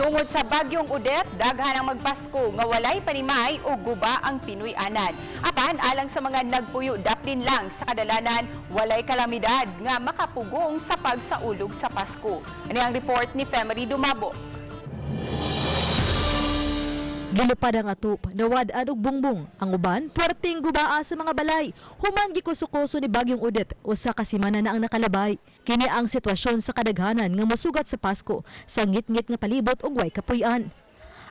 Tungod sa bagyong Odette, daghan ang magpasko nga walay panimay o guba ang Pinoy-anan. Apan alang sa mga nagpuyo daplin lang sa kadalanan, walay kalamidad nga makapugong sa pagsaulog sa Pasko. Ani ang report ni Femery Dumabo. Gilupad ang atop, nawad-an og bungbong. Ang uban, puwerteng gubaa sa mga balay. Human gikuso-kuso ni Bagyong Odette, usa ka semana na ang nakalabay. Kini ang sitwasyon sa kadaghanan nga mosugat sa Pasko, sa ngit-ngit nga palibot ug way kapuy-an.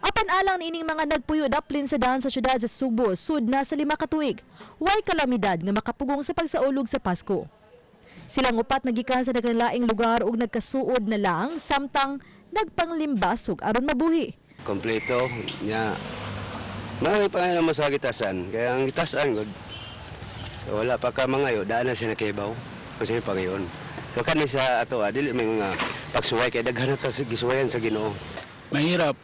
Apan alang niining mga nagpuyo daplin sa daan sa syudad sa Sugbo, sud na sa 5 ka tuig. Way kalamidad nga makapugong sa pagsaulog sa Pasko. Silang upat nagikan sa naglaing lugar ug nagkasuod na lang samtang nagpanglimbasog aron mabuhi. Kompleto nya. Marami pa nga naman sa gitasan. Kaya ang gitasan, good. So wala pa ka mangayo, daan na siya nakibaw. Kasi pa ngayon. So kani sa ato, dili may mga pagsuway kay daghan na ta sa gisuwayan sa Ginoo. Mahirap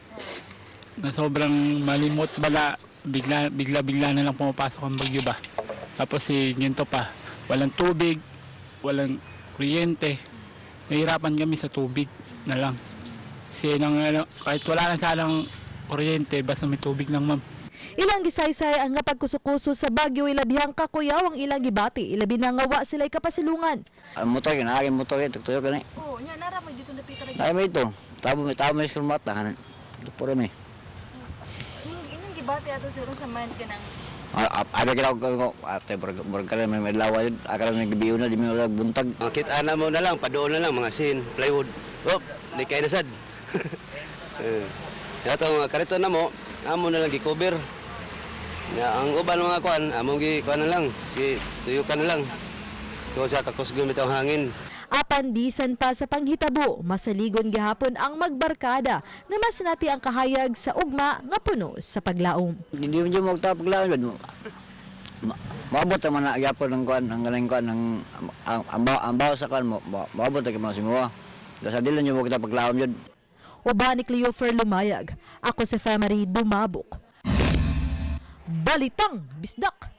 na sobrang malimot bala, bigla bigla bigla na lang pumapasok ang bagyo ba. Tapos si ginto pa, walang tubig, walang kuryente. Nahirapan kami sa tubig na lang kasi nang, ano, kahit wala na sanang kuryente, basta may tubig lang, ma'am. Ilang gisaysay ang nga pagkuso-kuso sa bagyo, ilabihang kakuyaw ang ilang gibati, ilabi na nga wa sila'y kapasilungan. Ang motor kina, aking motor kina, tuktuyo kini. Oh, nya nara mo dito napita. Ay may ito. Tabo may tabo may mata han. Puro may. Inyong gibati ato siguro sa man kanang Abi kina ko ate murag murag kala may lawa yun. Akala may gabi na di may wala buntag. Ang kita na mo na lang, padoon na lang mga sin, plywood. Oh, di kay na sad. Eh, ato mga karito na mo, amo na lang gi-cover. Ya, ang uban mga kuan, among gi kuan na lang, gi tuyukan na lang. Tuod sa kakusgon bitaw hangin. Apan bisan pa sa panghitabo, masaligon gihapon ang magbarkada nga mas nati ang kahayag sa ugma nga puno sa paglaom. Hindi mo mo magtapaglaon yun. Maabot naman na gyapon ang kuan ang galing kuan ang ang ang ang bawo sa kuan mo maabot na kamo simuwa. Sa dili nyo magtapaglaon yun. Uban ni Cleofer Lumayag, ako si Femery Dumabok. Balitang Bisdak!